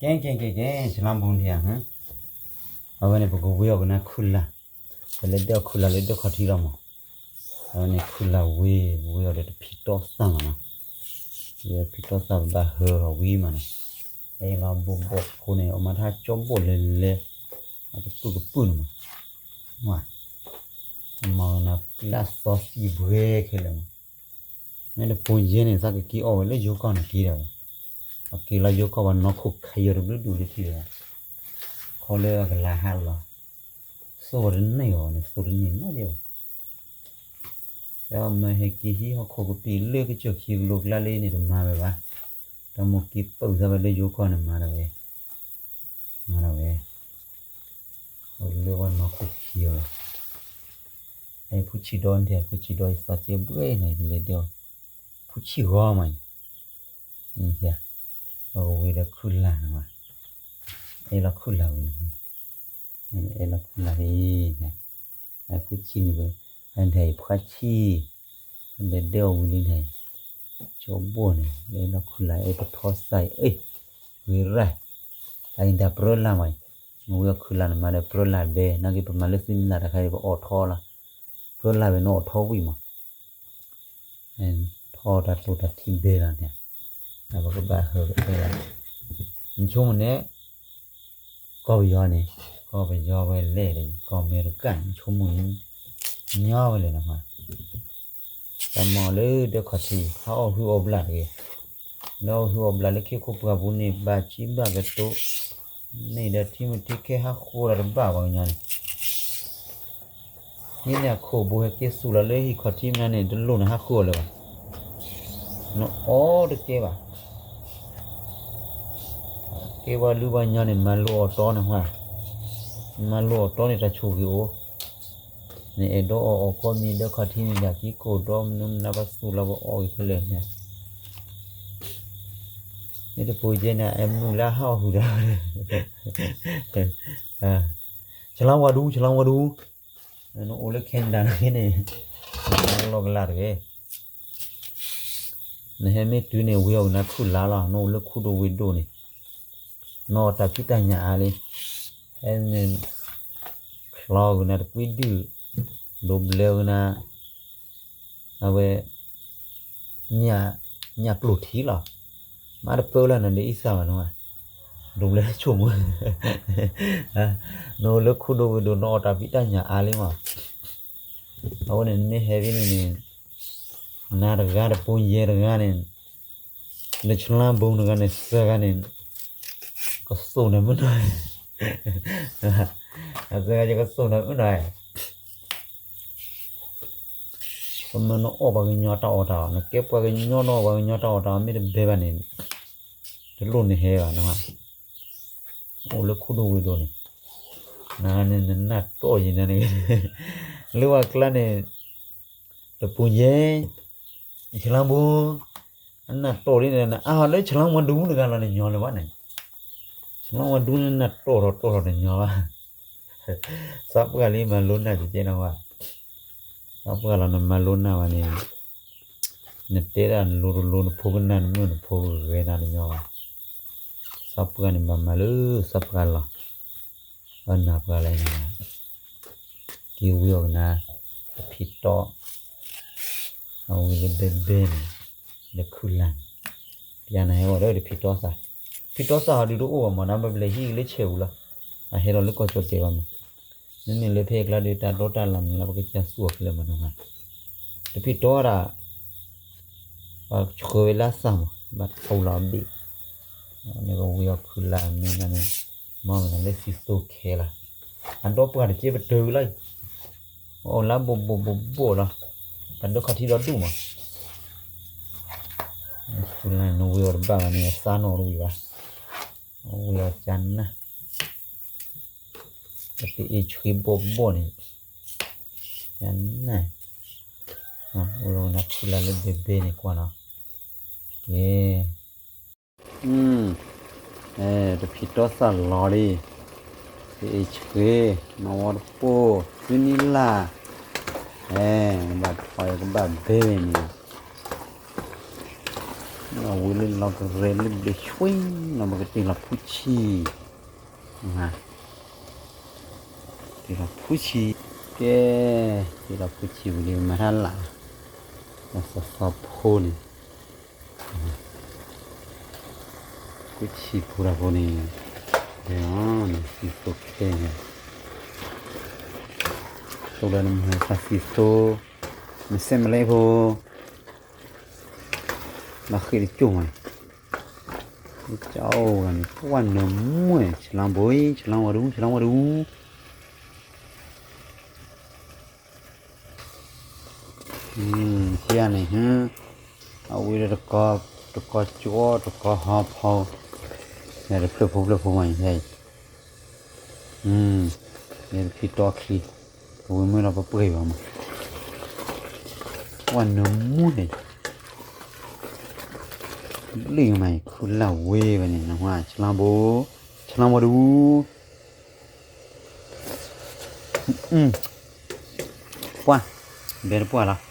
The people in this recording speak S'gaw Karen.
ကဲ ကဲ ကဲ ကဲ ဆလါဘိဒံဧါ, အဝဲန့ၣ် ပကဝံအီၤကနၣ်ခုၣ်လၢ်, ပလဲၤဒၢၣ်အီၤခုၣ်လၢ်လၢဒၢၣ်ခီၣ်ထံးလီၤမး, အဝဲန့ၣ်ခုၣ်လၢ်ဝံၤ ဝံအီၤဒီးတဖံးတီသၣ်မးနီၤ, တဖံးတီသၣ်ပဘၣ်ဟၢအီၤဝံၤမးနီၤ, အဲၣ်လီၤဘိၣ်ဘီၣ်ဖိန့ၣ် အမၤထါကၠီဘိၣ်လဲၤလဲၤ, အကပုာ်ကပုာ်န့ၣ်မး, ဝဲ, အမၤကနၣ်လၢအသီသံၣ်ဘှဲခဲလၢာ်မး, မ့ၢ်တပူၤယဲန့ၣ် သးကက့ၤအီၣ်ဝဲလၢယိၤကီၢ်န့ၣ်က့ၤဒၣ်ဝဲ, အက့ၤလီၤယိၤကီၢ်ဘၣ်နီၢ်ခိၣ်ခးယီၤတဘျုးဒူၣ်လၢထံၣ်ဒီး, ခီလၢအကလၤဟးလီၤ, သိၣ်ဝဲတန့ၢ်အီၤန့ၣ် သိၣ်တန့ၢ်နီတဘျီဘၣ် ဒီးမ့ၢ်ဟဲက့ၤဟံးဟီၣ်ခိၣ်ကပံာ်လၢကစၢၢ်ခံကလိကျါလံန့ၣ် တမၤဝဲဘၣ်, ဒီးမိၢ်က့ၤပာ်သးဝဲလၢယိၤကီၢ်န့ၣ်မၤဒၣ်ဝဲ, မၤဒၣ်ဝဲ, လၢဝဲနီၢ်ခိၣ်ခံအီၤလီၤ, ဖုဆံးဒီနထံၣ် ဖုဆံးဒီအံၤသီကဲဘှဲန့ၣ် ပလဲၤဒၢၣ်အီၤ, ဖုဆံးဂီၤမးအံၤ, အဝဲဝံၤဒီးခုၣ်လၢ်န့ၣ်မး, အဲၣ်လီၤခုၣ်လၢ်ဝံၤ အဲၣ်လီၤခုၣ်လၢ်အံၤ, ဖုဆံးန့ၣ်, အဒဲအံၤဖှါဆံး, လဲၤဒၢၣ်အီၤဝံၤလံန့ၣ်, ကၠီဘိၣ်န့ၣ် အဲၣ်လီၤခုၣ်လၢ် အဲၣ်ပထီသၣ်အံၤ, ဂ့ၤရၣ်, အအံၤဒၣ်ပြၢလၢ်မးအံၤ, မ့ၢ်ဝံၤအီၤခုၣ်လၢ်န့ၣ် မၤဒီးပြၢလၢ်ဘဲ နာ်က့ပမၤလၢသုနံၤလၢ်တခါအံၤ ပအီၣ်ထီလီၤ, ပြၢလၢ်ဘဲန့ၣ်အီၣ်ထီဝံၤမး ထီတၢ်တိာ်တၢ်ထံဘဲလီၤန့ၣ်, ပကဘၣ်ဟၢကအဲၣ်လီၤ, နဆိကမိၣ်န့ၣ်, ကီၢ်ပယီၤန့ၣ်, ကီၢ်ပယီၤဝဲလဲၣ်ဒီး ကီၢ်အမဲရကၤန့ၣ် နဆိကမိၣ်န့ၣ်, ညီဝဲလဲၣ်နီၤ, တၢ်မၤအီၤလၢဒၢးခီၣ်ထံး ဟးအီၣ်ဟုၣ်အီၣ်ဘျၣ်တဂ့ၤ, လၢအီၣ်ဟုၣ်အီၣ်ဘျၣ်လၢခ့ခိၣ်ပှၢ်ပူၤန့ၣ် ဘၣ်ကံဘၣ်ကတိၤ, န့ၣ်ဒီးထံမုၢ်ထံခဲဟးဃိဒီးတဘၣ်ပှၤကညီန့ၣ် မ့ၢ်န့ၣ်အခိၣ်ဘိဟဲက့ၤသူၣ်လီၤလၢဟံၣ်ခီၣ်ထံးမ့ၢ်န့ၣ် တလိၣ်နဟးဃုအီၤလၢၤဘၣ်, နအီၣ်တကဲဘၣ်, ကဲပှၤလုၢ်ပှၤကညီန့ၣ် မၤလိအီၣ်တီန့ၣ်, မၤလိအီၣ်တီန့ၣ် တၢ်ဆိၣ်ဂ့ၤအိၣ်, နအဲၣ်ဒိးအီၣ်အီၣ်ကိးမံၤဒၢးခီၣ်ထံးန့ၣ် ယက့ၤကိၣ်ဒီမနုၤမနုၤဘၣ်သူၣ်လီၤပအီၣ်ဂ့ၤခဲလၢာ်န့ၣ် မ့ၢ်တပူၤယဲန့ၣ် အမုၢ်လၢဟးအီၣ်ဟုၣ်ဒီး ဆလါဝါဒူ ဆလါဝါဒူ, နအိၣ်လၢ Canada န့ၣ်, လီၤကလၢ်တဂ့ၤ, နဟဲမ့ၢ်တုၤန့ၣ် ဝံၤအီၣ်ကနၣ်ခုၣ်လၢ်လီၤ, နအိၣ်လၢခူဒိၣ်ဝ့ၢ်ဒိၣ်န့ၣ်, နအီၣ်တၢ်ဖံးတၢ်ညၣ်အါလံ, ဟဲန့ၣ်, ချီကနၣ်တကွံဒုၣ်, ဒိးဘျၢကနၣ် အဝဲ, ညၣ်ပျိၢ်ထံလီၤ, မ့ၢ်တပၢလၢနဒ်အံၤစၢ်ဘၣ်နီၤ, ဒိးဘျၢဆိကမိၣ်, နအိၣ်လၢခူဒိၣ်ဝ့ၢ်ဒိၣ် နအီၣ်တၢ်ဖံးတၢ်ညၣ်အါလံမး, အဃိန့ၣ် နမ့ၢ်ဟဲဖဲန့ၣ်န့ၣ်, နၤတဂၤတပူၤယဲတဂၤန့ၣ်, လၢဆလါဘိတဂၤန့ၣ် သၢဂၤန့ၣ်, ကသိၣ်န့ၣ်မုၢ်နီၤ, သၢဂၤယကသိၣ်န့ၣ်မုၢ်နီၤ ကမၤနအီၣ်ပှၤကညီတၢ်အီၣ်တၢ်အီ, နကဲပှၤကညီနီၤ ပှၤကညီတၢ်အီၣ်တၢ်အီမ့ၢ်တဘဲဘၣ်န့ၣ်, တလိၣ်နဟဲဘၣ်နီၤ, အိၣ်လၢခူဒိၣ်ဝ့ၢ်ဒိၣ်န့ၣ်, နၤန့ၣ် နနၢ်တီၢ်ယံၤန့ၣ်, လၢပှၤကျါန့ၣ်, တပူၤယဲ, ဆလါဘိ, အနၢ်တီၢ်လံန့ၣ် နအါလၢဆလါမၤဒူတဂၤလီၤန့ၣ်ညီလၢၤဘၣ်န့ၣ်, ဆလါမၤဒူန့ၣ်နၢ်တီၢ်ထီၣ်တီၢ်ထီၣ်န့ၣ်ညီဘၣ် သးပှၢ်လံမၤလိနၢ်ကကဲနီၤဝဲ, သးပှၢ်လီၤနမၤလိနၢ်ဘၣ်န့ၣ်, နတဲဒၣ်နလိတလိ နဖိကနၣ်နမုၣ်နဖိကဂဲၤနၤတညီဘၣ်, သးပှၢ်န့ၣ်ဘၣ်မၤလၢသးပှၢ်လီၤ, အနၢ်ပှၢ်လၢန့ၣ်, က့ၤဝံအီၣ်ကနၣ်, တဖံးတီ, အဝံၤလၢဘဲဘဲန့ၣ်, လၢခုၣ်လၢ်န့ၣ်, ပျဲနၤဟဲဝဲဒီးတဖံးတီသၣ်, ဖံးတီသၣ်ဟီဒုးတအိၣ်ဘၣ်မး နဘၣ်ဘျဲးဟံၣ်လၢဆဲးပူၤလီၤ, အဟဲလီၤလၢကီၢ်ကၠီၣ်တဲာ်ဘၣ်မး, မ့မ့ၢ်လၢဖဲအကျါဒုးတၢ်ဒီတၢ်လၢ်မနုၤလၢပကစၢ်သူၣ်အီၤခဲလၢာ်မးနီၤ, တဖံးတီဒၣ် ပှၤဆှၢဝဲလၢသၣ်မး ဘၣ်ထီလီၤအဘ့ၣ်, န့ၣ်ကဝံအီၣ်ခုၣ်လၢ်မ့ၢ်န့ၣ်, မ့ၢ်မနုၤလၢသံသိခဲလၢာ်, အဒီပုၢ်ဝဲၢ်တက့ၢ်ပတုာ်လီၤ, အိၣ်လၢဘိးဘိးဘိးဘိးလီၤ, တၢ်ဒိၣ်ခီၣ်ထံးဒီဒူၣ်မး, နဝံအီၣ်တဘၣ်ဘၣ်န့ၣ် အသးနီၣ်တဝံၤဘၣ်, ဝံအီၣ်ကနၣ် ပတအ့ၣ်ဆှံဘိးဘိးန့ၣ်, ကနၣ်, အိၣ်လီၤနၤခုၣ်လၢ်လၢဘဲဘဲန့ၣ်ကွၢ်နီၤ, ကဲ, တဖံးတီသၣ်လီၤလံ, ပအ့ၣ်ဆှံ, နီၢ်ဝီတပိၢ်, သုနံၤလၢ်, ဘၣ်ထီၣ်ကဘၣ်ဘဲန့ၣ်, အဝံၤလၢလီၤကရဲလၢဘျ့ဆွ့နီၤ ပကတ့ၢ်လီၤဖူဆံး, တ့ၢ်လီၤဖူဆံး, ကဲ, တ့ၢ်လီၤဖူဆံးဝံၤဒီး မၤတၢ်လၢ်, လီၤသီသီဖိန့ၣ်, ဖူဆံးဖိတၢ်ဖိန့ၣ်, ဒ်အံၤ, နသံသိခဲန့ၣ်, သိလၢနမၤသးသံသိ, နစဲးမလဲဖိ ဘၣ်ဃ့ၢ်တကၠိၢ်မး, ကၠီအိၣ်ဂၤန့ၣ် ပှၢ်နၢမူန့ၣ် ဆလီဘိအံၤ ဆလီဝါဒူ ဆလီဝါဒူ, ဆံးန့ၣ်, အဝံၤဒီး တကီကၠီ တကီဟီဖီ, တဖျၢၣ်ဖိဖျၢၣ်ဖိမးအံၤ, ယတဖံးတီချံ, အဝံၤမ့ၢ်လီၤပပှဲၤဘၣ်မး, ပှၢ်နၢမူန့ၣ် လံၣ်မးအံၤ ခူလၢ်ဝ့ၤဝဲန့ၣ် နဝဲ ဆလီဘိ, ဆလီဝါဒူ, ပှၢ်, ဘဲတပှၢ်လီၤ,